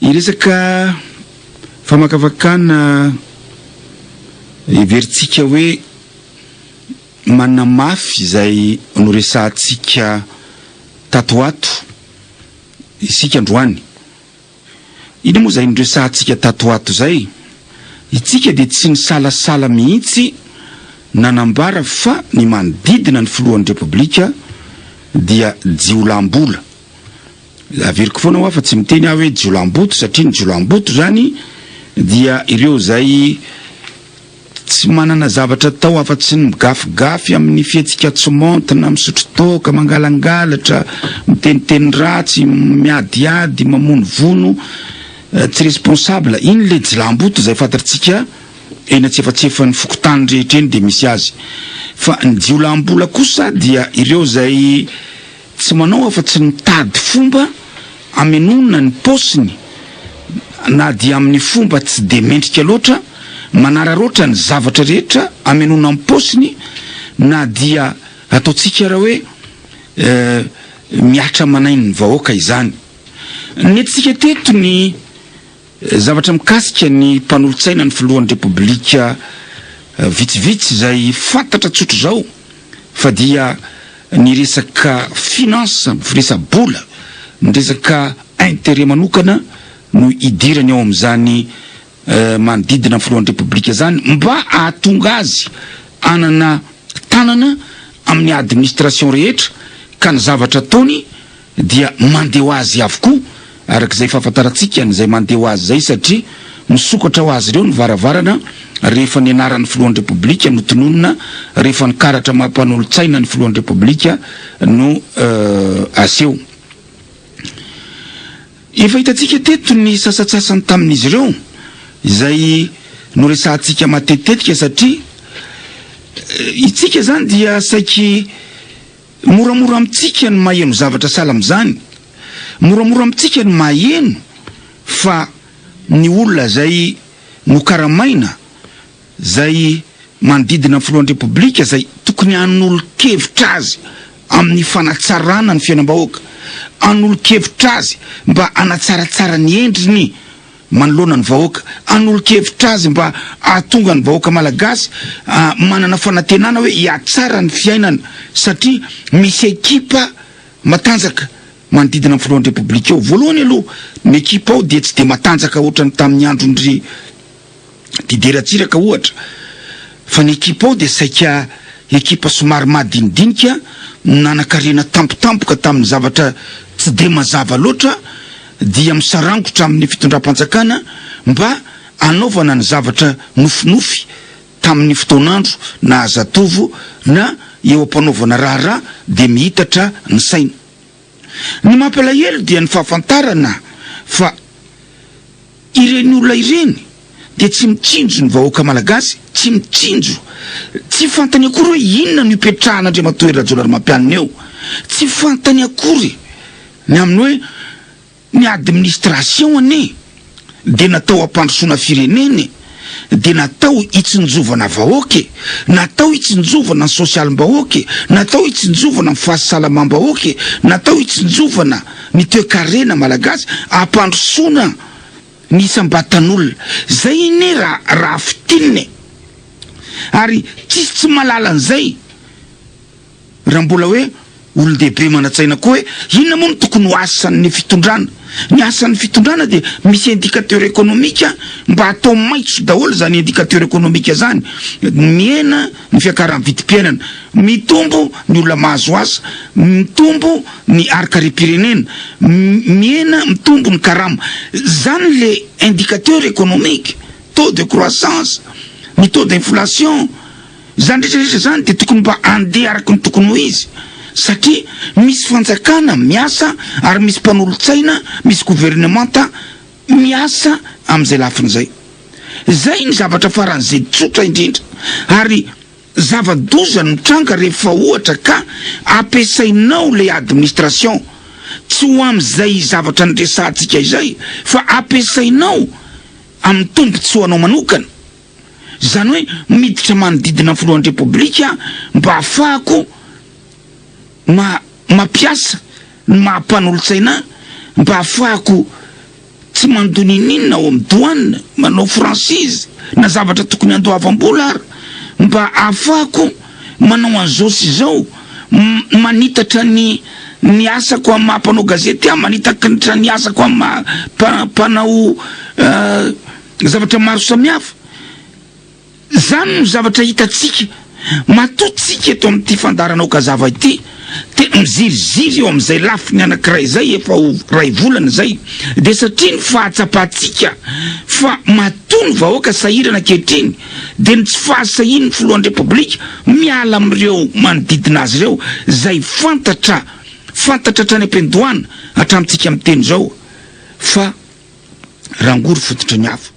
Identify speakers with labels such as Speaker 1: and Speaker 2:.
Speaker 1: Hiresaka famakafakana heverintsika hoe manamafy izay noresahantsika tato ho ato isika androany. Inona moa izay noresahantsika tato ho ato izay? Itsika dia tsy nisalasala mihitsy nanambara fa ny manodidina ny filohan'ny Repoblika dia jiolahim-bola. Averiko foana hoa fa tsy miteny aho hoe jiolahimboto satria ny jiolahimboto izany dia ireo izay tsy manana zavatra atao afa-tsy ny migafigafy amin'ny fihetsika tsy maontina, misotro toaka, mangalangalatra, miteniteny ratsy, miadiady, mamonovono, tsy responsable. Iny le jiolahimboto izay fantatritsika eny antsefatsefan'ny fokontany rehetra eny dia misy azy. Fa ny jiolahimbola kosa dia ireo izay Tsy manao afa-tsy ny mitady fomba hamenoana ny paosiny na dia amin'ny fomba tsy dia mendrika loatra, manararaotra ny zavatra rehetra hamenoana ny paosiny na dia ataontsika ara hoe mihatra aman'ain'ny vahoaka izany. Nentintsika teto ny zavatra mikasika ny mpanolotsaina ny filohan'ny Repoblika vitsivitsy izay fantatra tsotr'izao fa dia ny resaka finance, resa-bola, ny resaka intérêt manokana no idirany ao amin'izany manodidina ny filohan'ny Repoblika izany mba hahatonga azy hanana tanana amin'ny administration rehetra ka ny zavatra ataony dia mandeha ho azy avokoa araka izay fahafantarantsika an'izay mandeha ho azy izay satria misokatra ho azy ireo ny varavarana rehefa ny anaran'ny filohan'ny Repoblika no tononina, rehefa ny karatra maha mpanolotsaina ny filohan'ny Repoblika no aseho. Efa hitantsika teto ny sasantsasany tamin'izy ireo izay noresahantsika matetitetika satria itsika izany dia saiky Moramora amintsika ny maheno zavatra sahala amin'izany. Moramora amintsika ny maheno fa ny olona izay nokaramaina, izay manodidina ny filohan'ny Repoblika, izay tokony hanolo-kevitra azy amin'ny fanatsarana ny fiainam-bahoaka, hanolo-kevitra azy mba hanatsaratsara ny endriny, manoloana ny vahoaka, hanolo-kevitra azy mba hahatonga ny vahoaka malagasy manana fanantenana hoe hihatsara ny fiainana satria misy ekipa matanjaka manodidina ny filohan'ny Repoblika ao. Voalohany aloha ny ekipa ao dia tsy dia matanjaka ohatran'ny tamin'ny andron-dry Didier Ratsiraka ohatra fa ny ekipa ao dia saika ekipa somary madinidinika nanankarena tampotampoka tamin'ny zavatra tsy dia mazava loatra dia misarangotra amin'ny fitondram-panjakana mba hanaovana ny zavatra nofinofy tamin'ny fotoan'andro naha zatovo na eo am-panaovana raharaha dia mihitatra ny saina. Ny mampalahelo dia ny fahafantarana fa ireny olona ireny dia tsy mitsinjo ny vahoaka malagasy, tsy mitsinjo, tsy fantany akory hoe inona no ipetrahan'Andriamatoa Hery Rajaonarimampianina eo, tsy fantany akory ny amin'ny hoe ny administration anie dia natao hampandrosoana firenena e, dia natao hitsinjovana vahoaka e, natao hitsinjovana ny sosialim-bahoaka e, natao hitsinjovana ny fahasalamam-bahoaka e, natao hitsinjovana ny toekarena malagasy, hampandrosoana ny isam-batan'olona. Zay anie raha raha fintinina e. Ary tsisy tsy mahalala an'izay. Raha mbola hoe olon-dehibe manan-tsaina koa hoe inona moa no tokony ho asan'ny fitondrana? Ny asan'ny fitondrana dia misy indicateur économique mba atao maitso daholo izany indicateur économique izany, mihena ny fiakaran'ny vidim-piainana, mitombo ny olona mahazo asa, mitombo ny harin-karem-pirenena, mihena mitombo ny karama. Izany le indicateur économique, taux de croissance, ny taux d'inflation. Izany rehetra rehetra izany dia tokony mba handeha araka ny tokony ho izy satria misy fanjakana miasa ary misy mpanolotsaina, misy governemanta miasa amin'izay lafiny izay. Izay ny zavatra faran'izay tsotra indrindra ary zava-doza no mitranga rehefa ohatra ka ampiasainao ilay administration tsy ho amin'izay zavatra niresahantsika izay fa ampiasainao amin'ny tombotsoanao manokana. Izany hoe miditra manodidina ny filohan'ny Repoblika mba hahafahako ma- mampiasa ny maha mpanolotsaina ahy, mba hahafahako. tsy mandoa ninoninona ao amin'ny douane, manao franchise na zavatra tokony handoavam-bola ary mba ahafahako manao an'izao sy izao, manitatra ny ny asako amin'ny maha mpanao gazety ahy, manitatra ny asako amin'ny maha mpanao zavatra maro samihafa. Izany no zavatra hitantsika matoa tsika eto amin'ity fandaharana Okazava ity te miziriziry eo amin'izay lafiny anankiray izay efa ho iray volana izay dia satria ny fahatsapantsika fa matoa ny vahoaka sahirana ankehitriny dia ny tsy fahasahian'ny filohan'ny Repoblika miala amin'ireo manodidina azy ireo izay fantatra fantatra hatrany am-piandohana hatramintsika miteny izao fa rangory fototry ny afo.